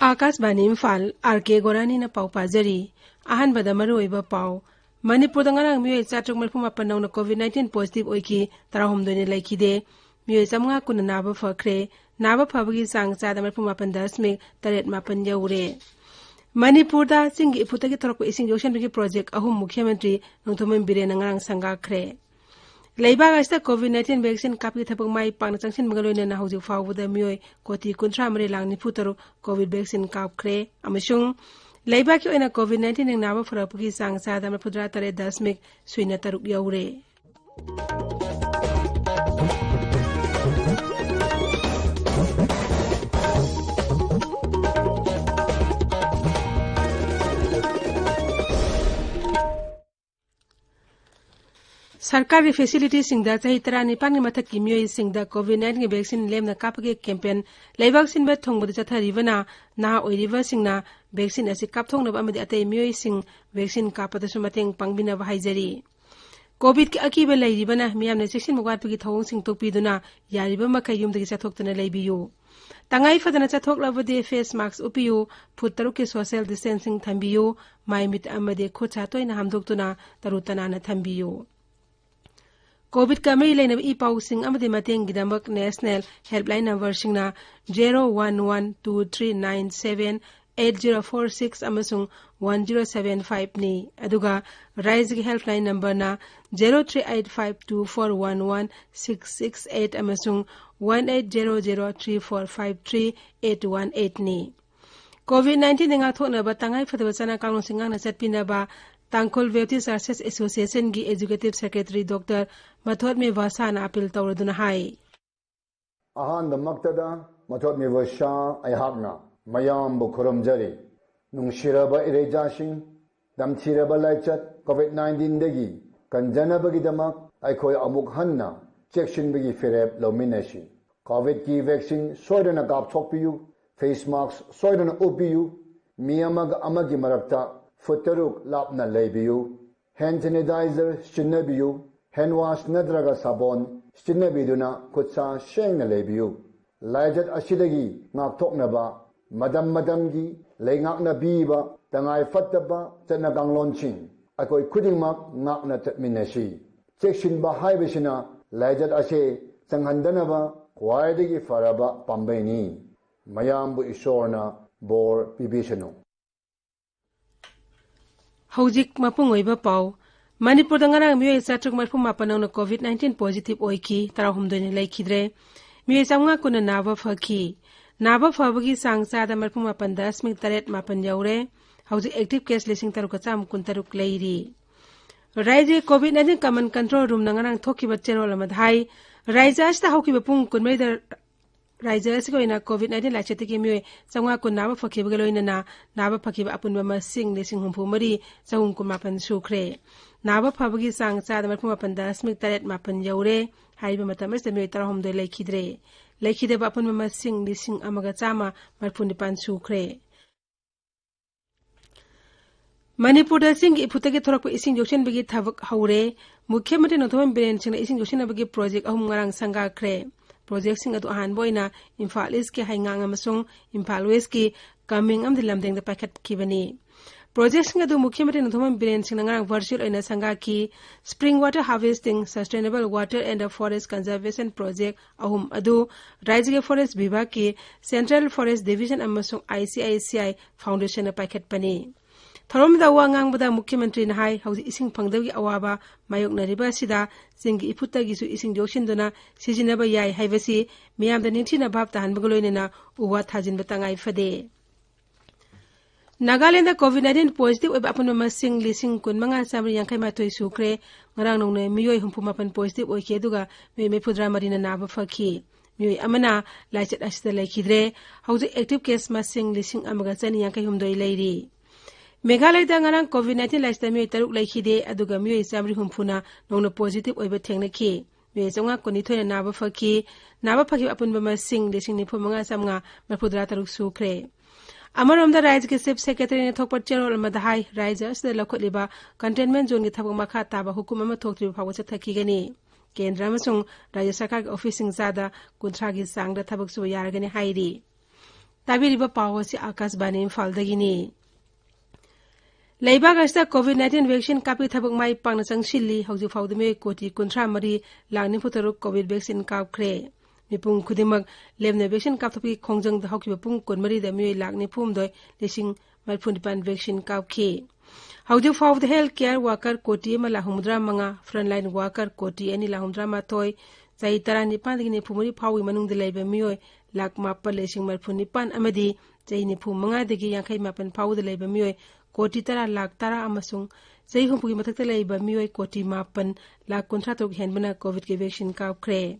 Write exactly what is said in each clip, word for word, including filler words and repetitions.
ꯑꯥꯀꯥꯁꯕꯥꯅꯤ Imphal, R ꯀꯦ ꯒꯣꯔꯥꯅꯤꯅ ꯄꯥꯎ ꯄꯥꯖꯔꯤ꯫ ꯑꯍꯥꯟꯕꯗ ꯃꯔꯨꯑꯣꯏꯕ ꯄꯥꯎ꯫ ꯃꯅꯤꯄꯨꯔꯗ ꯉꯔꯥꯡ ꯃꯤꯑꯣꯏ ꯆꯥꯇ꯭ꯔꯨꯛ ꯃꯔꯤꯐꯨ ꯃꯥꯄꯟ ꯅꯧꯅ COVID nineteen positive ꯑꯣꯏꯈꯤ, ꯇꯔꯥꯍꯨꯝꯗꯣꯏꯅ ꯂꯩꯈꯤꯗꯦ꯫ ꯃꯤꯑꯣꯏ ꯆꯥꯃꯉꯥ ꯀꯨꯟꯅ ꯅꯥꯕ ꯐꯈ꯭ꯔꯦ꯫ ꯅꯥꯕ ꯐꯕꯒꯤ ꯆꯥꯡ ꯆꯥꯗ ꯃꯔꯤꯐꯨ ꯃꯥꯄꯟ ꯗꯁꯃꯤꯛ ꯇꯔꯦꯠ ꯃꯥꯄꯟ ꯌꯧꯔꯦ꯫ ꯃꯅꯤꯄꯨꯔꯗ ꯆꯤꯡꯒꯤ ꯏꯐꯨꯠꯇꯒꯤ ꯊꯣꯔꯛꯄ ꯏꯁꯤꯡ ꯌꯣꯛꯁꯤꯟꯕꯒꯤ ꯄ꯭ꯔꯣꯖꯦꯛ ꯑꯍꯨꯝ ꯃꯨꯈ꯭ꯌꯃꯟꯇ꯭ꯔꯤ ꯅꯣꯡꯊꯣꯝꯕꯝ ꯕꯤꯔꯦꯟꯅ ꯉꯔꯥꯡ ꯁꯪꯒꯥꯈ꯭ꯔꯦ꯫ ꯂꯩꯕꯥꯛ ꯑꯁꯤꯗ COVID nineteen vaccine ꯀꯥꯞꯄꯒꯤ ꯊꯕꯛ ꯃꯥꯏ ꯄꯥꯛꯅ ꯆꯪꯁꯤꯟꯕꯒ ꯂꯣꯏꯅꯅ ꯍꯧꯖꯤꯛ ꯐꯥꯎꯕꯗ ꯃꯤꯑꯣꯏ ꯀꯣꯇꯤ ꯀꯨꯟꯊ꯭ꯔꯥ ꯃꯔꯤ ꯂꯥꯈ ꯅꯤꯐꯨ ꯇꯔꯨꯛ COVID vaccine ꯀꯥꯞꯈ꯭ꯔꯦ ꯑꯃꯁꯨꯡ ꯂꯩꯕꯥꯛꯀꯤ ꯑꯣꯏꯅ COVID nineteen ꯅꯥꯕ ꯐꯔꯛꯄꯒꯤ ꯆꯥꯡ ꯆꯥꯗ ꯃꯔꯤꯐꯨꯇꯔꯥ ꯇꯔꯦꯠ ꯗꯁꯃꯤꯛ ꯁꯨꯏꯅ ꯇꯔꯨꯛ ꯌꯧꯔꯦ꯫ ꯁꯔꯀꯥꯔꯒꯤ facilityꯁꯤꯡꯗ ꯆꯍꯤ ꯇꯔꯥꯅꯤꯄꯥꯟꯒꯤ ꯃꯊꯛꯀꯤ ꯃꯤꯑꯣꯏꯁꯤꯡꯗ COVID nineteen vaccine ꯂꯦꯝꯅ ꯀꯥꯞꯄꯒꯤ campaign ꯂꯩꯕꯥꯛ ꯁꯤꯟꯕ ꯊꯨꯡꯕꯗ ꯆꯠꯊꯔꯤꯕꯅ ꯅꯍꯥ ꯑꯣꯏꯔꯤꯕꯁꯤꯡꯅ vaccine ꯑꯁꯤ ꯀꯥꯞꯊꯣꯛꯅꯕ ꯑꯃꯗꯤ ꯑꯇꯩ ꯃꯤꯑꯣꯏꯁꯤꯡ vaccine ꯀꯥꯞꯄꯗꯁꯨ ꯃꯇꯦꯡ ꯄꯥꯡꯕꯤꯅꯕ ꯍꯥꯏꯖꯔꯤ꯫ COVIDꯀꯤ ꯑꯀꯤꯕ ꯂꯩꯔꯤꯕꯅ ꯃꯤꯌꯥꯝꯅ ꯆꯦꯛꯁꯤꯟꯕ ꯋꯥꯠꯄꯒꯤ ꯊꯧꯑꯣꯡꯁꯤꯡ ꯇꯣꯛꯄꯤꯗꯨꯅ ꯌꯥꯔꯤꯕ ꯃꯈꯩ ꯌꯨꯝꯗꯒꯤ ꯆꯠꯊꯣꯛꯇꯅ ꯂꯩꯕꯤꯌꯨ꯫ ꯇꯉꯥꯏ ꯐꯗꯅ ꯆꯠꯊꯣꯛꯂꯕꯗꯤ face mask ꯎꯞꯄꯤꯌꯨ, ꯐꯨꯠ ꯇꯔꯨꯛꯀꯤ social distancing ꯊꯝꯕꯤꯌꯨ, ꯃꯥꯏ ꯃꯤꯠ ꯑꯃꯗꯤ ꯈꯨꯠ ꯁꯥ ꯇꯣꯏꯅ ꯍꯥꯝꯗꯣꯛꯇꯨꯅ ꯇꯔꯨ ꯇꯅꯥꯟꯅ ꯊꯝꯕꯤꯌꯨ꯫ COVIDꯀ ꯃꯔꯤ ꯂꯩꯅꯕ ꯏ ꯄꯥꯎꯁꯤꯡ ꯑꯃꯗꯤ ꯃꯇꯦꯡꯒꯤꯗꯃꯛ national helpline numberꯁꯤꯡꯅ zero one one two three nine seven eight zero four six ꯑꯃꯁꯨꯡ one zero seven fiveꯅꯤ꯫ ꯑꯗꯨꯒ ꯔꯥꯏꯖꯒꯤ helpline numberꯅ zero three eight five two four one one six six eight ꯑꯃꯁꯨꯡ one eight zero zero three four five three eight one eightꯅꯤ꯫ COVID nineteenꯗ ꯉꯥꯛꯊꯣꯛꯅꯕ ꯇꯉꯥꯏ ꯐꯗꯕ ꯆꯠꯅ ꯀꯥꯡꯂꯣꯟꯁꯤꯡ ꯉꯥꯛꯅ ꯆꯠꯄꯤꯅꯕ ꯇꯥꯡꯈꯨꯜ Baptist Churches Associationꯒꯤ Executive Secretary Doctor ꯃꯊꯣꯠꯃꯤ ꯚꯥꯁꯥꯅ appeal ꯇꯧꯔꯗꯨꯅ ꯍꯥꯏ꯫ ꯑꯍꯥꯟꯕꯃꯛꯇꯗ ꯃꯊꯣꯠꯃꯤ ꯚꯥꯁꯥ ꯑꯩꯍꯥꯛꯅ ꯃꯌꯥꯝꯕꯨ ꯈꯨꯔꯨꯝꯖꯔꯤ꯫ ꯅꯨꯡꯁꯤꯔꯕ ꯏꯔꯩꯆꯥꯁꯤꯡ, ꯇꯝꯊꯤꯔꯕ ꯂꯥꯏꯆꯠ COVID nineteenꯗꯒꯤ ꯀꯟꯖꯅꯕꯒꯤꯗꯃꯛ ꯑꯩꯈꯣꯏ ꯑꯃꯨꯛ ꯍꯟꯅ ꯆꯦꯛꯁꯤꯟꯕꯒꯤ ꯐꯤꯔꯦꯞ ꯂꯧꯃꯤꯟꯅꯁꯤ꯫ COVIDꯀꯤ vaccine ꯁꯣꯏꯗꯅ ꯀꯥꯞꯊꯣꯛꯄꯤꯌꯨ, face mask ꯁꯣꯏꯗꯅ ꯎꯞꯄꯤꯌꯨ, ꯃꯤ ꯑꯃꯒ ꯑꯃꯒꯤ ꯃꯔꯛꯇ ꯐꯨꯠ ꯇꯔꯨꯛ ꯂꯥꯞꯅ ꯂꯩꯕꯤꯌꯨ, hand sanitizer ꯁꯤꯖꯤꯟꯅꯕꯤꯌꯨ, hand wash ꯅꯠꯇ꯭ꯔꯒ ꯁꯥꯄꯣꯟ ꯁꯤꯖꯤꯟꯅꯕꯤꯗꯨꯅ ꯈꯨꯠꯁꯥ ꯁꯦꯡꯅ ꯂꯩꯕꯤꯌꯨ꯫ ꯂꯥꯏꯆꯠ ꯑꯁꯤꯗꯒꯤ ꯉꯥꯛꯊꯣꯛꯅꯕ ꯃꯇꯝ ꯃꯇꯝꯒꯤ ꯂꯩꯉꯥꯛꯅ ꯄꯤꯕ ꯇꯉꯥꯏ ꯐꯠꯇꯕ ꯆꯠꯅ ꯀꯥꯡꯂꯣꯟꯁꯤꯡ ꯑꯩꯈꯣꯏ ꯈꯨꯗꯤꯡꯃꯛ ꯉꯥꯛꯅ ꯆꯠꯃꯤꯟꯅꯁꯤ꯫ ꯆꯦꯛꯁꯤꯟꯕ ꯍꯥꯏꯕꯁꯤꯅ ꯂꯥꯏꯆꯠ ꯑꯁꯦ ꯆꯪꯍꯟꯗꯅꯕ ꯈ꯭ꯋꯥꯏꯗꯒꯤ ꯐꯔꯕ ꯄꯥꯝꯕꯩꯅꯤ꯫ ꯃꯌꯥꯝꯕꯨ ꯏꯁꯣꯔꯅ ꯕꯣꯔ ꯄꯤꯕꯤꯁꯅꯨ꯫ ꯍꯧꯖꯤꯛ ꯃꯄꯨꯡ ꯑꯣꯏꯕ ꯄꯥꯎ꯫ ꯃꯅꯤꯄꯨꯔꯗ ꯉꯔꯥꯡ ꯃꯤꯑꯣꯏ ꯆꯥꯇ꯭ꯔꯨꯛ ꯃꯔꯤꯐꯨ ꯃꯥꯄꯟ ꯅꯧꯅ COVID nineteen positive ꯑꯣꯏꯈꯤ, ꯇꯔꯥꯍꯨꯝꯗꯣꯏꯅ ꯂꯩꯈꯤꯗ꯭ꯔꯦ꯫ ꯃꯤꯑꯣꯏ ꯆꯥꯝꯃꯉꯥ ꯀꯨꯟꯅ ꯅꯥꯕ ꯐꯈꯤ꯫ ꯅꯥꯕ ꯐꯕꯒꯤ ꯆꯥꯡ ꯆꯥꯗ ꯃꯔꯤꯐꯨ ꯃꯥꯄꯟ ꯗꯁꯃꯤꯛ ꯇꯔꯦꯠ ꯃꯥꯄꯟ ꯌꯧꯔꯦ꯫ ꯍꯧꯖꯤꯛ active case ꯂꯤꯁꯤꯡ ꯇꯔꯨꯛꯀ ꯆꯥꯝꯃ ꯀꯨꯟꯇꯔꯨꯛ ꯂꯩꯔꯤ꯫ ꯔꯥꯏꯖ꯭ꯌꯒꯤ COVID nineteen common control roomꯅ ꯉꯔꯥꯡ ꯊꯣꯛꯈꯤꯕ ꯆꯦꯔꯣꯜ ꯑꯃꯗ ꯍꯥꯏ, ꯔꯥꯏꯖ꯭ꯌ ꯑꯁꯤꯗ ꯍꯧꯈꯤꯕ ꯄꯨꯡ ꯀꯨꯟꯃꯔꯤꯗ ꯔꯥꯏꯖ꯭ꯌ ꯑꯁꯤꯒꯤ ꯑꯣꯏꯅ COVID nineteen ꯂꯥꯏꯆꯠꯇꯒꯤ ꯃꯤꯑꯣꯏ ꯆꯥꯝꯃꯉꯥ ꯀꯨꯟ ꯅꯥꯕ ꯐꯈꯤꯕꯒ ꯂꯣꯏꯅꯅ ꯅꯥꯕ ꯐꯈꯤꯕ ꯑꯄꯨꯟꯕ ꯃꯁꯤꯡ ꯂꯤꯁꯤꯡ ꯍꯨꯝꯐꯨ ꯃꯔꯤ ꯆꯍꯨꯝ ꯀꯨꯟꯃꯥꯄꯟ ꯁꯨꯈ꯭ꯔꯦ꯫ ꯅꯥꯕ ꯐꯕꯒꯤ ꯆꯥꯡ ꯆꯥꯗ ꯃꯔꯤꯐꯨ ꯃꯥꯄꯟ ꯗꯁꯃꯤꯛ ꯇꯔꯦꯠ ꯃꯥꯄꯟ ꯌꯧꯔꯦ꯫ ꯍꯥꯏꯔꯤꯕ ꯃꯇꯝ ꯑꯁꯤꯗ ꯃꯤꯑꯣꯏ ꯇꯔꯥꯍꯨꯝꯗꯣꯏ ꯂꯩꯈꯤꯗ꯭ꯔꯦ꯫ ꯂꯩꯈꯤꯗꯕ ꯑꯄꯨꯟꯕ ꯃꯁꯤꯡ ꯂꯤꯁꯤꯡ ꯑꯃꯒ ꯆꯥꯝꯃ ꯃꯔꯤꯐꯨ ꯅꯤꯄꯥꯟ ꯁꯨꯈ꯭ꯔꯦ꯫ ꯃꯅꯤꯄꯨꯔꯗ ꯆꯤꯡꯒꯤ ꯏꯐꯨꯠꯇꯒꯤ ꯊꯣꯔꯛꯄ ꯏꯁꯤꯡ ꯌꯣꯛꯁꯤꯟꯕꯒꯤ ꯊꯕꯛ ꯍꯧꯔꯦ꯫ ꯃꯨꯈ꯭ꯌ ꯃꯟꯇ꯭ꯔꯤ ꯅꯣꯡꯊꯣꯝꯕꯝ ꯕꯤꯔꯦꯟ ꯁꯤꯡꯅ ꯏꯁꯤꯡ ꯌꯣꯛꯁꯤꯟꯅꯕꯒꯤ ꯄ꯭ꯔꯣꯖꯦꯛ ꯑꯍꯨꯝ ꯉꯔꯥꯡ ꯁꯪꯒꯥꯈ꯭ꯔꯦ꯫ ꯄ꯭ꯔꯣꯖꯦꯛꯁꯤꯡ ꯑꯗꯨ ꯑꯍꯥꯟꯕ ꯑꯣꯏꯅ ꯏꯝꯐꯥꯜ ꯏꯁꯀꯤ ꯍꯩꯉꯥꯡ ꯑꯃꯁꯨꯡ ꯏꯝꯐꯥꯜ ꯋꯦꯁꯀꯤ ꯀꯃꯤꯡ ꯑꯃꯗꯤ ꯂꯝꯗꯦꯡꯗ ꯄꯥꯏꯈꯠꯈꯤꯕꯅꯤ꯫ ꯄ꯭ꯔꯣꯖꯦꯛꯁꯤꯡ ꯑꯗꯨ ꯃꯨꯈ꯭ꯌ ꯃꯟꯇ꯭ꯔꯤ ꯅꯣꯡꯊꯣꯝꯕꯝ ꯕꯤꯔꯦꯟ ꯁꯤꯡꯅ ꯉꯔꯥꯡ ꯚꯔꯆꯨꯑꯦꯜ ꯑꯣꯏꯅ ꯁꯪꯒꯥꯈꯤ꯫ Spring water harvesting, sustainable water and forest conservation project ꯑꯍꯨꯝ ꯑꯗꯨ ꯔꯥꯏꯖ꯭ꯌꯒꯤ ꯐꯣꯔꯦꯁ ꯕꯤꯚꯥꯒꯀꯤ, ꯁꯦꯟꯇ꯭ꯔꯦꯜ ꯐꯣꯔꯦꯁ ꯗꯤꯚꯤꯖꯟ ꯑꯃꯁꯨꯡ ICICI ꯐꯥꯎꯟꯗꯦꯁꯟꯅ ꯄꯥꯏꯈꯠꯄꯅꯤ꯫ ꯊꯧꯔꯝꯗ ꯋꯥ ꯉꯥꯡꯕꯗ ꯃꯨꯈ꯭ꯌ ꯃꯟꯇ꯭ꯔꯤꯅ ꯍꯥꯏ, ꯍꯧꯖꯤꯛ ꯏꯁꯤꯡ ꯐꯪꯗꯕꯒꯤ ꯑꯋꯥꯕ ꯃꯥꯌꯣꯛꯅꯔꯤꯕ ꯑꯁꯤꯗ ꯆꯤꯡꯒꯤ ꯏꯐꯨꯠꯇꯒꯤꯁꯨ ꯏꯁꯤꯡ ꯌꯣꯛꯁꯤꯟꯗꯨꯅ ꯁꯤꯖꯤꯟꯅꯕ ꯌꯥꯏ ꯍꯥꯏꯕꯁꯤ ꯃꯤꯌꯥꯝꯗ ꯅꯤꯡꯊꯤꯅ ꯚꯥꯞ ꯇꯥꯍꯟꯕꯒ ꯂꯣꯏꯅꯅ ꯎ ꯋꯥ ꯊꯥꯖꯤꯟꯕ ꯇꯉꯥꯏ ꯐꯗꯦ꯫ ꯅꯥꯒꯥꯂꯦꯟꯗ COVID nineteen positive ꯑꯣꯏꯕ ꯑꯄꯨꯟꯕ ꯃꯁꯤꯡ ꯂꯤꯁꯤꯡ ꯀꯨꯟꯃꯉꯥ ꯆꯥꯃꯔꯤ ꯌꯥꯡꯈꯩ ꯃꯥꯊꯣꯏ ꯁꯨꯈ꯭ꯔꯦ꯫ ꯉꯔꯥꯡ ꯅꯧꯅ ꯃꯤꯑꯣꯏ ꯍꯨꯝꯐꯨ ꯃꯥꯄꯟ positive ꯑꯣꯏꯈꯤ, ꯑꯗꯨꯒ ꯃꯤꯑꯣꯏ ꯃꯔꯤꯐꯨꯇꯔꯥ ꯃꯔꯤꯅ ꯅꯥꯕ ꯐꯈꯤ꯫ ꯃꯤꯑꯣꯏ ꯑꯃꯅ ꯂꯥꯏꯆꯠ ꯑꯁꯤꯗ ꯂꯩꯈꯤꯗ꯭ꯔꯦ꯫ ꯍꯧꯖꯤꯛ active case ꯃꯁꯤꯡ ꯂꯤꯁꯤꯡ ꯑꯃꯒ ꯆꯅꯤ ꯌꯥꯡꯈꯩ ꯍꯨꯝꯗꯣꯏ ꯂꯩꯔꯤ꯫ ꯃꯦꯘꯥꯂꯌꯗ ꯉꯔꯥꯡ COVID nineteen ꯂꯥꯏꯆꯠꯇ ꯃꯤꯑꯣꯏ ꯇꯔꯨꯛ ꯂꯩꯈꯤꯗꯦ, ꯑꯗꯨꯒ ꯃꯤꯑꯣꯏ ꯆꯥꯃꯔꯤ ꯍꯨꯝꯐꯨꯅ ꯅꯧꯅ positive ꯑꯣꯏꯕ ꯊꯦꯡꯅꯈꯤ꯫ ꯃꯤꯑꯣꯏ ꯆꯥꯝꯃꯉꯥ ꯀꯨꯟꯅꯤꯊꯣꯏꯅ ꯅꯥꯕ ꯐꯈꯤ꯫ ꯅꯥꯕ ꯐꯈꯤꯕ ꯑꯄꯨꯟꯕ ꯃꯁꯤꯡ ꯂꯤꯁꯤꯡ ꯅꯤꯐꯨ ꯃꯉꯥ ꯆꯥꯝꯃꯉꯥ ꯃꯔꯤꯐꯨꯇꯔꯥ ꯇꯔꯨꯛ ꯁꯨꯈ꯭ꯔꯦ꯫ ꯑꯃꯔꯣꯝꯗ ꯔꯥꯏꯖ꯭ꯌꯒꯤ Chief Secretaryꯅ ꯊꯣꯛꯄ ꯆꯦꯔꯣꯜ ꯑꯃꯗ ꯍꯥꯏ, ꯔꯥꯏꯖ꯭ꯌ ꯑꯁꯤꯗ ꯂꯧꯈꯠꯂꯤꯕ containment zoneꯒꯤ ꯊꯕꯛ ꯃꯈꯥ ꯇꯥꯕ ꯍꯨꯀꯨꯝ ꯑꯃ ꯊꯣꯛꯇ꯭ꯔꯤꯕ ꯐꯥꯎꯕ ꯆꯠꯊꯈꯤꯒꯅꯤ꯫ ꯀꯦꯟꯗ꯭ꯔ ꯑꯃꯁꯨꯡ ꯔꯥꯏꯖ꯭ꯌ ꯁꯔꯀꯥꯔꯒꯤ officeꯁꯤꯡ ꯆꯥꯗ ꯀꯨꯟꯊ꯭ꯔꯥꯒꯤ ꯆꯥꯡꯗ ꯊꯕꯛ ꯁꯨꯕ ꯌꯥꯔꯒꯅꯤ ꯍꯥꯏꯔꯤ꯫ ꯇꯥꯕꯤꯔꯤꯕ ꯄꯥꯎ ꯑꯁꯤ ꯑꯥꯀꯥꯁꯕꯥꯅꯤ ꯏꯝꯐꯥꯜꯗꯒꯤꯅꯤ꯫ ꯂꯩꯕꯥꯛ ꯑꯁꯤꯗ COVID nineteen vaccine ꯀꯥꯞꯄꯒꯤ ꯊꯕꯛ ꯃꯥꯏ ꯄꯥꯛꯅ ꯆꯪꯁꯤꯜꯂꯤ꯫ ꯍꯧꯖꯤꯛ ꯐꯥꯎꯕꯗ ꯃꯤꯑꯣꯏ ꯀꯣꯇꯤ ꯀꯨꯟꯊ꯭ꯔꯥ ꯃꯔꯤ ꯂꯥꯛ ꯅꯤꯐꯨ ꯇꯔꯨꯛ COVID vaccine ꯀꯥꯞꯈ꯭ꯔꯦ꯫ ꯃꯤꯄꯨꯝ ꯈꯨꯗꯤꯡꯃꯛ ꯂꯦꯝꯅ vaccine ꯀꯥꯞꯊꯣꯛꯄꯒꯤ ꯈꯣꯡꯖꯪꯗ ꯍꯧꯈꯤꯕ ꯄꯨꯡ ꯀꯨꯟꯃꯔꯤꯗ ꯃꯤꯑꯣꯏ ꯂꯥꯛ ꯅꯤꯐꯨ ꯍꯨꯝꯗꯣꯏ ꯂꯤꯁꯤꯡ ꯃꯔꯤꯐꯨ ꯅꯤꯄꯥꯟ vaccine ꯀꯥꯞꯈꯤ꯫ ꯍꯧꯖꯤꯛ ꯐꯥꯎꯕꯗ health care worker ꯀꯣꯇꯤ ꯑꯃ ꯂꯥꯛ ꯍꯨꯝꯐꯨꯇꯔꯥ ꯃꯉꯥ, frontline worker ꯀꯣꯇꯤ ꯑꯅꯤ ꯂꯥꯛ ꯍꯨꯝꯐꯨꯇꯔꯥ ꯃꯥꯊꯣꯏ, ꯆꯍꯤ ꯇꯔꯥꯅꯤꯄꯥꯟꯗꯒꯤ ꯅꯤꯐꯨ ꯃꯔꯤ ꯐꯥꯎꯕꯒꯤ ꯃꯅꯨꯡꯗ ꯂꯩꯕ ꯃꯤꯑꯣꯏ ꯂꯥꯛ ꯃꯥꯄꯟ ꯂꯤꯁꯤꯡ ꯃꯔꯤꯐꯨ ꯅꯤꯄꯥꯟ ꯑꯃꯗꯤ ꯆꯍꯤ ꯅꯤꯐꯨ ꯃꯉꯥꯗꯒꯤ ꯌꯥꯡꯈꯩ ꯃꯥꯄꯟ ꯐꯥꯎꯕꯗ ꯂꯩꯕ ꯃꯤꯑꯣꯏ ꯀꯣꯇꯤ ꯇꯔꯥ ꯂꯥꯛ ꯇꯔꯥ ꯑꯃꯁꯨꯡ ꯆꯍꯤ ꯍꯨꯝꯐꯨꯒꯤ ꯃꯊꯛꯇ ꯂꯩꯕ ꯃꯤꯑꯣꯏ ꯀꯣꯇꯤ ꯃꯥꯄꯟ ꯂꯥꯛ ꯀꯨꯟꯊ꯭ꯔꯥ ꯇꯔꯨꯛ ꯍꯦꯟꯕꯅ COVIDꯀꯤ vaccine ꯀꯥꯞꯈ꯭ꯔꯦ꯫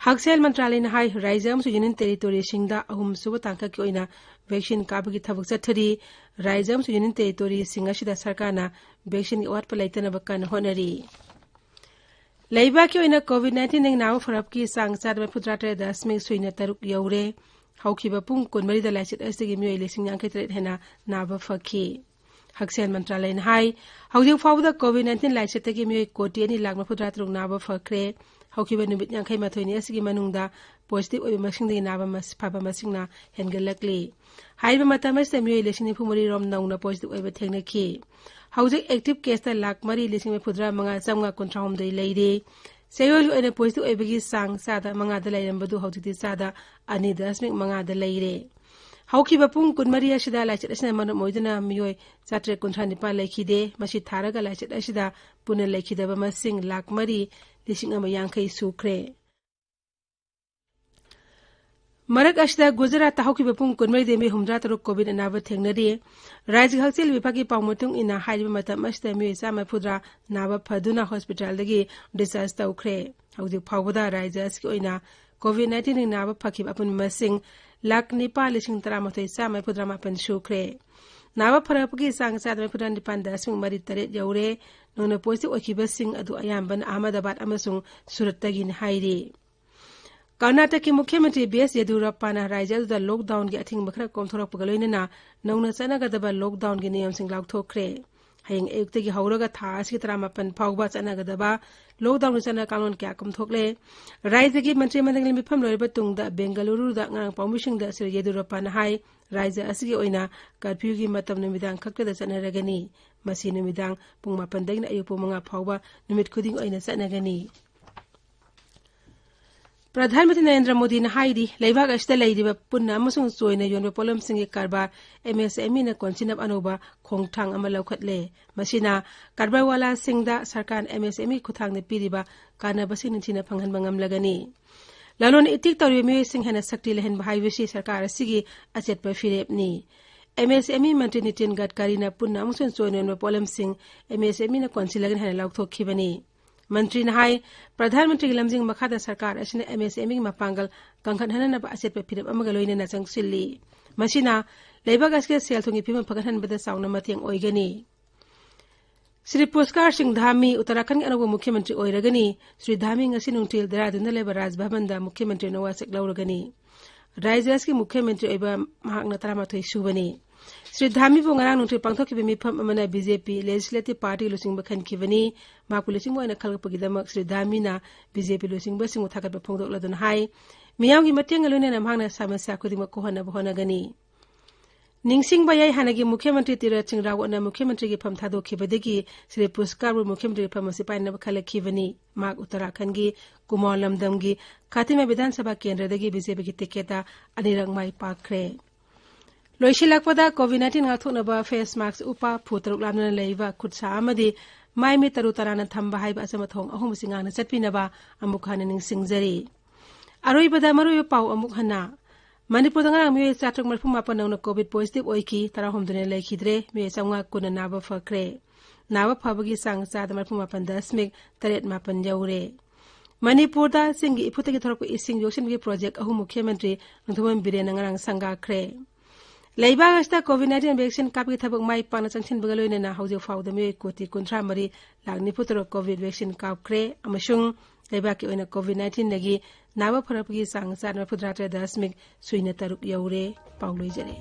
ꯍꯛꯁꯦꯜ ꯃꯟꯇ꯭ꯔꯥꯂꯌꯅ ꯍꯥꯏ, ꯔꯥꯖ꯭ꯌ ꯑꯃꯁꯨꯡ ꯌꯨꯅꯤꯌꯟ ꯇꯦꯔꯤꯇꯣꯔꯤꯁꯤꯡꯗ ꯑꯍꯨꯝꯁꯨꯕ ꯇꯥꯡꯀꯛꯀꯤ ꯑꯣꯏꯅ vaccine ꯀꯥꯞꯄꯒꯤ ꯊꯕꯛ ꯆꯠꯊꯔꯤ꯫ ꯔꯥꯖ꯭ꯌ ꯑꯃꯁꯨꯡ ꯌꯨꯅꯤꯌꯟ ꯇꯦꯔꯤꯇꯣꯔꯤꯁꯤꯡ ꯑꯁꯤꯗ ꯁꯔꯀꯥꯔꯅ vaccineꯒꯤ ꯑꯋꯥꯠꯄ ꯂꯩꯇꯅꯕ ꯀꯟꯅ ꯍꯣꯠꯅꯔꯤ꯫ ꯂꯩꯕꯥꯛꯀꯤ ꯑꯣꯏꯅ COVID nineteenꯗꯒꯤ ꯅꯥꯕ ꯐꯔꯛꯄꯒꯤ ꯆꯥꯡ ꯆꯥꯗ ꯃꯔꯤꯐꯨꯇꯔꯥ ꯇꯔꯦꯠ ꯗꯁꯃꯤꯛ ꯁꯨꯏꯅ ꯇꯔꯨꯛ ꯌꯧꯔꯦ꯫ ꯍꯧꯈꯤꯕ ꯄꯨꯡ ꯀꯨꯟꯃꯔꯤꯗ ꯂꯥꯏꯆꯠ ꯑꯁꯤꯗꯒꯤ ꯃꯤꯑꯣꯏ ꯂꯤꯁꯤꯡ ꯌꯥꯡꯈꯩ ꯇꯔꯦꯠ ꯍꯦꯟꯅ ꯅꯥꯕ ꯐꯈꯤ꯫ ꯍꯛꯁꯦꯜ ꯃꯟꯇ꯭ꯔꯥꯂꯌꯅ ꯍꯥꯏ, ꯍꯧꯖꯤꯛ ꯐꯥꯎꯕꯗ COVID nineteen ꯂꯥꯏꯆꯠꯇꯒꯤ ꯃꯤꯑꯣꯏ ꯀꯣꯇꯤ ꯑꯅꯤ ꯂꯥꯛ ꯃꯔꯤꯐꯨꯇꯔꯥ ꯇꯔꯨꯛ ꯅꯥꯕ ꯐꯈ꯭ꯔꯦ꯫ ꯍꯧꯈꯤꯕ ꯅꯨꯃꯤꯠ ꯌꯥꯡꯈꯩ ꯃꯥꯊꯣꯏꯅꯤ ꯑꯁꯤꯒꯤ ꯃꯅꯨꯡꯗ positive ꯑꯣꯏꯕ ꯃꯁꯤꯡꯗꯒꯤ ꯅꯥꯕ ꯃꯁ-, ꯐꯕ ꯃꯁꯤꯡꯅ ꯍꯦꯟꯒꯠꯂꯛꯂꯤ꯫ ꯍꯥꯏꯔꯤꯕ ꯃꯇꯝ ꯑꯁꯤꯗ ꯃꯤꯑꯣꯏ ꯂꯤꯁꯤꯡ ꯅꯤꯐꯨ ꯃꯔꯤ ꯔꯣꯝ ꯅꯧꯅ positive ꯑꯣꯏꯕ ꯊꯦꯡꯅꯈꯤ꯫ ꯍꯧꯖꯤꯛ active caseꯇ ꯂꯥꯛ ꯃꯔꯤ ꯂꯤꯁꯤꯡ ꯃꯔꯤꯐꯨꯇꯔꯥ ꯃꯉꯥ ꯆꯥꯝꯃꯉꯥ ꯀꯨꯟꯊ꯭ꯔꯥ ꯍꯨꯝꯗꯣꯏ ꯂꯩꯔꯤ꯫ ꯆꯌꯣꯜꯒꯤ ꯑꯣꯏꯅ positive ꯑꯣꯏꯕꯒꯤ ꯆꯥꯡ ꯆꯥꯗ ꯃꯉꯥꯗ ꯂꯩꯔꯝꯕꯗꯨ ꯍꯧꯖꯤꯛꯇꯤ ꯆꯥꯗ ꯑꯅꯤ ꯗꯁꯃꯤꯛ ꯃꯉꯥꯗ ꯂꯩꯔꯦ꯫ ꯍꯧꯈꯤꯕ ꯄꯨꯡ ꯀꯨꯟꯃꯔꯤ ꯑꯁꯤꯗ ꯂꯥꯏꯆꯠ ꯑꯁꯤꯅ ꯃꯔꯝ ꯑꯣꯏꯗꯨꯅ ꯃꯤꯑꯣꯏ ꯆꯥꯇ꯭ꯔꯦꯠ ꯀꯨꯟꯊ꯭ꯔꯥ ꯅꯤꯄꯥꯟ ꯂꯩꯈꯤꯗꯦ꯫ ꯃꯁꯤ ꯊꯥꯔꯒ ꯂꯥꯏꯆꯠ ꯑꯁꯤꯗ ꯄꯨꯟꯅ ꯂꯩꯈꯤꯗꯕ ꯃꯁꯤꯡ ꯂꯥꯛ ꯃꯔꯤ ꯂꯤꯁꯤꯡ ꯑꯃ ꯌꯥꯡꯈꯩ ꯁꯨꯈ꯭ꯔꯦ꯫ ꯃꯔꯛ ꯑꯁꯤꯗ ꯒꯨꯖꯔꯥꯠꯇ ꯍꯧꯈꯤꯕ ꯄꯨꯡ ꯀꯨꯟꯃꯔꯤꯗ ꯃꯤ ꯍꯨꯝꯐꯨꯇꯔꯥ ꯇꯔꯨꯛ COVID ꯑꯅꯥꯕ ꯊꯦꯡꯅꯔꯤ꯫ ꯔꯥꯖ꯭ꯌꯒꯤ ꯍꯛꯁꯦꯜ ꯋꯤꯚꯥꯒꯤ ꯄꯥꯎ ꯃꯇꯨꯡ ꯏꯟꯅ, ꯍꯥꯏꯔꯤꯕ ꯃꯇꯝ ꯑꯁꯤꯗ ꯃꯤꯑꯣꯏ ꯆꯥꯝꯃ ꯃꯔꯤꯐꯨꯇꯔꯥ ꯅꯥꯕ ꯐꯗꯨꯅ hospitalꯗꯒꯤ discharge ꯇꯧꯈ꯭ꯔꯦ꯫ ꯍꯧꯖꯤꯛ ꯐꯥꯎꯕꯗ ꯔꯥꯖ꯭ꯌ ꯑꯁꯤꯒꯤ ꯑꯣꯏꯅ COVID nineteenꯒꯤ ꯅꯥꯕ ꯐꯈꯤꯕ ꯑꯄꯨꯟꯕ ꯃꯁꯤꯡ ꯂꯥꯛ ꯅꯤꯄꯥꯟ ꯂꯤꯁꯤꯡ ꯇꯔꯥꯃꯥꯊꯣꯏ ꯆꯥꯝꯃ ꯃꯔꯤꯐꯨꯇꯔꯥ ꯃꯥꯄꯟ ꯁꯨꯈ꯭ꯔꯦ꯫ ꯅꯥꯕ ꯐꯔꯛꯄꯒꯤ ꯆꯥꯡ ꯆꯥꯗ ꯃꯔꯤꯐꯨꯇꯔꯥ ꯅꯤꯄꯥꯟ ꯗꯁꯃꯤꯛ ꯃꯔꯤ ꯇꯔꯦꯠ ꯌꯧꯔꯦ꯫ ꯅꯧꯅ positive ꯑꯣꯏꯈꯤꯕꯁꯤꯡ ꯑꯗꯨ ꯑꯌꯥꯝꯕꯅ ꯑꯍꯃꯗꯕꯥꯗ ꯑꯃꯁꯨꯡ ꯁꯨꯔꯠꯇꯒꯤꯅꯤ ꯍꯥꯏꯔꯤ꯫ ꯀꯔꯅꯥꯇꯀꯀꯤ ꯃꯨꯈ꯭ꯌ ꯃꯟꯇ꯭ꯔꯤ ꯕꯤ ꯑꯦꯁ ꯌꯦꯗꯤꯌꯨꯔꯞꯄꯥꯅ ꯔꯥꯖ꯭ꯌ ꯑꯗꯨꯗ lockdownꯒꯤ ꯑꯊꯤꯡꯕ ꯈꯔ ꯀꯣꯝꯊꯣꯔꯛꯄꯒ ꯂꯣꯏꯅꯅ ꯅꯧꯅ ꯆꯠꯅꯒꯗꯕ lockdownꯒꯤ ꯅꯤꯌꯝꯁꯤꯡ ꯂꯥꯎꯊꯣꯛꯈ꯭ꯔꯦ꯫ ꯍꯌꯦꯡ ꯑꯌꯨꯛꯇꯒꯤ ꯍꯧꯔꯒ ꯊꯥ ꯑꯁꯤꯒꯤ ꯇꯔꯥꯃꯥꯄꯟ ꯐꯥꯎꯕ ꯆꯠꯅꯒꯗꯕ ꯂꯣꯛꯗꯥꯎꯟꯒꯤ ꯆꯠꯅ ꯀꯥꯡꯂꯣꯟ ꯀꯌꯥ ꯀꯨꯝꯊꯣꯛꯂꯦ꯫ ꯔꯥꯖ꯭ꯌꯒꯤ ꯃꯟꯇ꯭ꯔꯤ ꯃꯟꯗꯜꯒꯤ ꯃꯤꯐꯝ ꯂꯣꯏꯔꯕ ꯇꯨꯡꯗ ꯕꯦꯡꯒꯂꯨꯔꯨꯗ ꯉꯔꯥꯡ ꯄꯥꯎꯃꯤꯁꯤꯡꯗ ꯁ꯭ꯔꯤ ꯌꯦꯗꯨꯔꯞꯄꯥꯅ ꯍꯥꯏ, ꯔꯥꯖ꯭ꯌ ꯑꯁꯤꯒꯤ ꯑꯣꯏꯅ ꯀꯔꯐ꯭ꯌꯨꯒꯤ ꯃꯇꯝ ꯅꯨꯃꯤꯗꯥꯡ ꯈꯛꯇꯗ ꯆꯠꯅꯔꯒꯅꯤ꯫ ꯃꯁꯤ ꯅꯨꯃꯤꯗꯥꯡ ꯄꯨꯡ ꯃꯥꯄꯟꯗꯒꯤꯅ ꯑꯌꯨꯛ ꯄꯨꯡ ꯃꯉꯥ ꯐꯥꯎꯕ ꯅꯨꯃꯤꯠ ꯈꯨꯗꯤꯡ ꯑꯣꯏꯅ ꯆꯠꯅꯒꯅꯤ꯫ ꯄ꯭ꯔꯙꯥꯟ ꯃꯟꯇ꯭ꯔꯤ ꯅꯔꯦꯟꯗ꯭ꯔ ꯃꯣꯗꯤꯅ ꯍꯥꯏꯔꯤ, ꯂꯩꯕꯥꯛ ꯑꯁꯤꯗ ꯂꯩꯔꯤꯕ ꯄꯨꯟꯅ ꯑꯃꯁꯨꯡ ꯆꯣꯏꯅ ꯌꯣꯟꯕ ꯄꯣꯠꯂꯝꯁꯤꯡꯒꯤ ꯀꯔꯕꯥꯔ, ꯑꯦꯝ ꯑꯦꯁ ꯑꯦꯝ ꯏꯅ ꯀꯣꯟꯁꯤꯟꯅꯕ ꯑꯅꯧꯕ ꯈꯣꯡꯊꯥꯡ ꯑꯃ ꯂꯧꯈꯠꯂꯦ꯫ ꯃꯁꯤꯅ ꯀꯔꯕꯥꯔꯋꯥꯂꯥꯁꯤꯡꯗ ꯁꯔꯀꯥꯔꯅ ꯑꯦꯝ ꯑꯦꯁ ꯑꯦꯝ ꯏ ꯈꯨꯠꯊꯥꯡꯗ ꯄꯤꯔꯤꯕ ꯀꯥꯟꯅꯕꯁꯤꯡ ꯅꯤꯡꯊꯤꯅ ꯐꯪꯍꯟꯕ ꯉꯝꯂꯒꯅꯤ꯫ ꯂꯂꯣꯟ ꯏꯇꯤꯛ ꯇꯧꯔꯤꯕ ꯃꯤꯑꯣꯏꯁꯤꯡ ꯍꯦꯟꯅ ꯁꯛꯇꯤ ꯂꯩꯍꯟꯕ ꯍꯥꯏꯕꯁꯤ ꯁꯔꯀꯥꯔ ꯑꯁꯤꯒꯤ ꯑꯆꯦꯠꯄ ꯐꯤꯔꯦꯞꯅꯤ꯫ ꯑꯦꯝ ꯑꯦꯁ ꯑꯦꯝ ꯏ ꯃꯟꯇ꯭ꯔꯤ ꯅꯤꯇꯤꯟ ꯒꯗꯀꯥꯔꯤꯅ ꯄꯨꯟꯅ ꯑꯃꯁꯨꯡ ꯆꯣꯏꯅ ꯌꯣꯟꯕ ꯄꯣꯠꯂꯝꯁꯤꯡ ꯑꯦꯝ ꯑꯦꯁ ꯑꯦꯝ ꯏꯅ ꯀꯣꯟꯁꯤꯜꯂꯒꯅꯤ ꯍꯥꯏꯅ ꯂꯥꯎꯊꯣꯛꯈꯤꯕꯅꯤ꯫ ꯃꯟꯇ꯭ꯔꯤꯅ ꯍꯥꯏ, ꯄ꯭ꯔꯙꯥꯟ ꯃꯟꯇ꯭ꯔꯤꯒꯤ ꯂꯝꯖꯤꯡ ꯃꯈꯥꯗ ꯁꯔꯀꯥꯔ ꯑꯁꯤꯅ ꯑꯦꯝ ꯑꯦꯁ ꯑꯦꯝ ꯏꯒꯤ ꯃꯄꯥꯡꯒꯜ ꯀꯟꯈꯠꯍꯟꯅꯕ ꯑꯆꯦꯠꯄ ꯐꯤꯔꯦꯞ ꯑꯃꯒ ꯂꯣꯏꯅꯅ ꯆꯪꯁꯤꯜꯂꯤ꯫ ꯃꯁꯤꯅ ꯂꯩꯕꯥꯛ ꯑꯁꯤꯒꯤ ꯁꯦꯜ ꯊꯨꯝꯒꯤ ꯐꯤꯕꯝ ꯐꯒꯠꯍꯟꯕꯗ ꯆꯥꯎꯅ ꯃꯇꯦꯡ ꯑꯣꯏꯒꯅꯤ꯫ ꯁ꯭ꯔꯤ ꯄꯨꯁꯀꯥꯔ ꯁꯤꯡ ꯙꯥꯃꯤ ꯎꯠꯇꯔꯥꯈꯟꯗꯒꯤ ꯑꯅꯧꯕ ꯃꯨꯈ꯭ꯌ ꯃꯟꯇ꯭ꯔꯤ ꯑꯣꯏꯔꯒꯅꯤ꯫ ꯁ꯭ꯔꯤ ꯙꯥꯃꯤ ꯉꯁꯤ ꯅꯨꯡꯊꯤꯜ ꯗꯦꯍꯔꯥꯗꯨꯟꯗ ꯂꯩꯕ ꯔꯥꯖ ꯚꯕꯟꯗ ꯃꯨꯈ꯭ꯌ ꯃꯟꯇ꯭ꯔꯤ ꯑꯣꯏꯅ ꯋꯥꯁꯛ ꯂꯧꯔꯒꯅꯤ꯫ ꯔꯥꯖ꯭ꯌ ꯑꯁꯤꯒꯤ ꯃꯨꯈ꯭ꯌ ꯃꯟꯇ꯭ꯔꯤ ꯑꯣꯏꯕ ꯃꯍꯥꯛꯅ ꯇꯔꯥꯃꯥꯊꯣꯏ ꯁꯨꯕꯅꯤ꯫ ꯁ꯭ꯔꯤ ꯙꯥꯃꯤꯕꯨ ꯉꯔꯥꯡ ꯅꯨꯡꯊꯤꯜ ꯄꯥꯡꯊꯣꯛꯈꯤꯕ ꯃꯤꯐꯝ ꯑꯃꯅ ꯕꯤ ꯖꯦ ꯄꯤ ꯂꯦꯖꯤꯁꯂꯦꯇꯤꯚ ꯄꯥꯔꯇꯤ ꯂꯨꯆꯤꯡꯕ ꯈꯟꯈꯤꯕꯅꯤ꯫ ꯃꯍꯥꯛꯄꯨ ꯂꯨꯆꯤꯡꯕ ꯑꯣꯏꯅ ꯈꯜꯂꯛꯄꯒꯤꯗꯃꯛ ꯁ꯭ꯔꯤ ꯙꯥꯃꯤꯅ ꯕꯤ ꯖꯦ ꯄꯤ ꯂꯨꯆꯤꯡꯕꯁꯤꯡꯕꯨ ꯊꯥꯒꯠꯄ ꯐꯣꯡꯗꯣꯛꯂꯗꯨꯅ ꯍꯥꯏ, ꯃꯤꯌꯥꯝꯒꯤ ꯃꯇꯦꯡꯒ ꯂꯣꯏꯅꯅ ꯃꯍꯥꯛꯅ ꯁꯃꯁ꯭ꯌꯥ ꯈꯨꯗꯤꯡꯃꯛ ꯀꯣꯛꯍꯟꯅꯕ ꯍꯣꯠꯅꯒꯅꯤ꯫ ꯅꯤꯡꯁꯤꯡꯕ ꯌꯥꯏ, ꯍꯥꯟꯅꯒꯤ ꯃꯨꯈ꯭ꯌ ꯃꯟꯇ꯭ꯔꯤ ꯇꯤꯔꯠ ꯁꯤꯡ ꯔꯥꯋꯠꯅ ꯃꯨꯈ꯭ꯌ ꯃꯟꯇ꯭ꯔꯤꯒꯤ ꯐꯝ ꯊꯥꯗꯣꯛꯈꯤꯕꯗꯒꯤ ꯁ꯭ꯔꯤ ꯄꯨꯁꯀꯥꯔꯕꯨ ꯃꯨꯈ꯭ꯌ ꯃꯟꯇ꯭ꯔꯤꯒꯤ ꯐꯝ ꯑꯁꯤ ꯄꯥꯏꯅꯕ ꯈꯜꯂꯛꯈꯤꯕꯅꯤ꯫ ꯃꯍꯥꯛ ꯎꯠꯇꯔꯥꯈꯟꯗꯒꯤ ꯀꯨꯃꯥꯎ ꯂꯝꯗꯝꯒꯤ ꯈꯥꯇꯤꯃꯥ ꯕꯤꯙꯥꯟ ꯁꯚꯥ ꯀꯦꯟꯗ꯭ꯔꯗꯒꯤ ꯕꯤ ꯖꯦ ꯄꯤꯒꯤ ꯇꯤꯀꯦꯠꯇ ꯑꯅꯤꯔꯛ ꯃꯥꯏ ꯄꯥꯛꯈ꯭ꯔꯦ꯫ ꯂꯣꯏꯁꯤꯜꯂꯛꯄꯗ, ꯀꯣꯚꯤꯗ ꯅꯥꯏꯟꯇꯤꯟ ꯉꯥꯛꯊꯣꯛꯅꯕ ꯐꯦꯁ ꯃꯥꯛꯁ ꯎꯞꯄ, ꯐꯨꯠ ꯇꯔꯨꯛ ꯂꯥꯞꯅꯅ ꯂꯩꯕ, ꯈꯨꯠ ꯁꯥ ꯑꯃꯗꯤ ꯃꯥꯏ ꯃꯤꯠ ꯇꯔꯨ ꯇꯔꯥꯅ ꯊꯝꯕ ꯍꯥꯏꯕ ꯑꯆꯝꯕ ꯊꯧꯑꯣꯡ ꯑꯍꯨꯝ ꯑꯁꯤ ꯉꯥꯛꯅ ꯆꯠꯄꯤꯅꯕ ꯑꯃꯨꯛ ꯍꯟꯅ ꯅꯤꯡꯁꯤꯡꯖꯔꯤ꯫ ꯑꯔꯣꯏꯕꯗ ꯃꯔꯨꯑꯣꯏꯕ ꯄꯥꯎ ꯑꯃꯨꯛ ꯍꯟꯅ꯫ ꯃꯅꯤꯄꯨꯔꯗ ꯉꯔꯥꯡ ꯃꯤꯑꯣꯏ ꯆꯥꯇ꯭ꯔꯨꯛ ꯃꯔꯤꯐꯨ ꯃꯥꯄꯟ ꯅꯧꯅ ꯀꯣꯚꯤꯗ ꯄꯣꯖꯤꯇꯤꯚ ꯑꯣꯏꯈꯤ, ꯇꯔꯥꯍꯨꯝꯗꯣꯏꯅ ꯂꯩꯈꯤꯗ꯭ꯔꯦ, ꯃꯤꯑꯣꯏ ꯆꯥꯝꯃꯉꯥ ꯀꯨꯟꯅ ꯅꯥꯕ ꯐꯈ꯭ꯔꯦ꯫ ꯅꯥꯕ ꯐꯕꯒꯤ ꯆꯥꯡ ꯆꯥꯗ ꯃꯔꯤꯐꯨ ꯃꯥꯄꯟ ꯗꯁꯃꯤꯛ ꯇꯔꯦꯠ ꯃꯥꯄꯟ ꯌꯧꯔꯦ꯫ ꯃꯅꯤꯄꯨꯔꯗ ꯆꯤꯡꯒꯤ ꯏꯐꯨꯠꯇꯒꯤ ꯊꯣꯔꯛꯄ ꯏꯁꯤꯡ ꯌꯣꯛꯁꯤꯟꯕꯒꯤ ꯄ꯭ꯔꯣꯖꯦꯛ ꯑꯍꯨꯝ ꯃꯨꯈ꯭ꯌ ꯃꯟꯇ꯭ꯔꯤ ꯅꯣꯡꯊꯣꯝꯕꯝ ꯕꯤꯔꯦꯟꯅ ꯉꯔꯥꯡ ꯁꯪꯒꯥꯈ꯭ꯔꯦ꯫ ꯂꯩꯕꯥꯛ ꯑꯁꯤꯗ ꯀꯣꯚꯤꯗ ꯅꯥꯏꯟꯇꯤꯟ ꯚꯦꯛꯁꯤꯟ ꯀꯥꯞꯄꯒꯤ ꯊꯕꯛ ꯃꯥꯏ ꯄꯥꯛꯅ ꯆꯪꯁꯤꯟꯕꯒ ꯂꯣꯏꯅꯅ ꯍꯧꯖꯤꯛ ꯐꯥꯎꯕꯗ ꯃꯤꯑꯣꯏ ꯀꯣꯇꯤ ꯀꯨꯟꯊ꯭ꯔꯥ ꯃꯔꯤ ꯂꯥꯛ ꯅꯤꯐꯨ ꯇꯔꯨꯛ ꯀꯣꯚꯤꯗ ꯚꯦꯛꯁꯤꯟ ꯀꯥꯞꯈ꯭ꯔꯦ ꯑꯃꯁꯨꯡ ꯂꯩꯕꯥꯛꯀꯤ ꯑꯣꯏꯅ ꯀꯣꯚꯤꯗ ꯅꯥꯏꯟꯇꯤꯟꯗꯒꯤ ꯅꯥꯕ ꯐꯔꯛꯄꯒꯤ ꯆꯥꯡ ꯆꯥꯗ ꯃꯔꯤꯐꯨꯇꯔꯥ ꯇꯔꯦꯠ ꯗꯁꯃꯤꯛ ꯁꯨꯏꯅ ꯇꯔꯨꯛ ꯌꯧꯔꯦ꯫ ꯄꯥꯎ ꯂꯣꯏꯖꯔꯦ꯫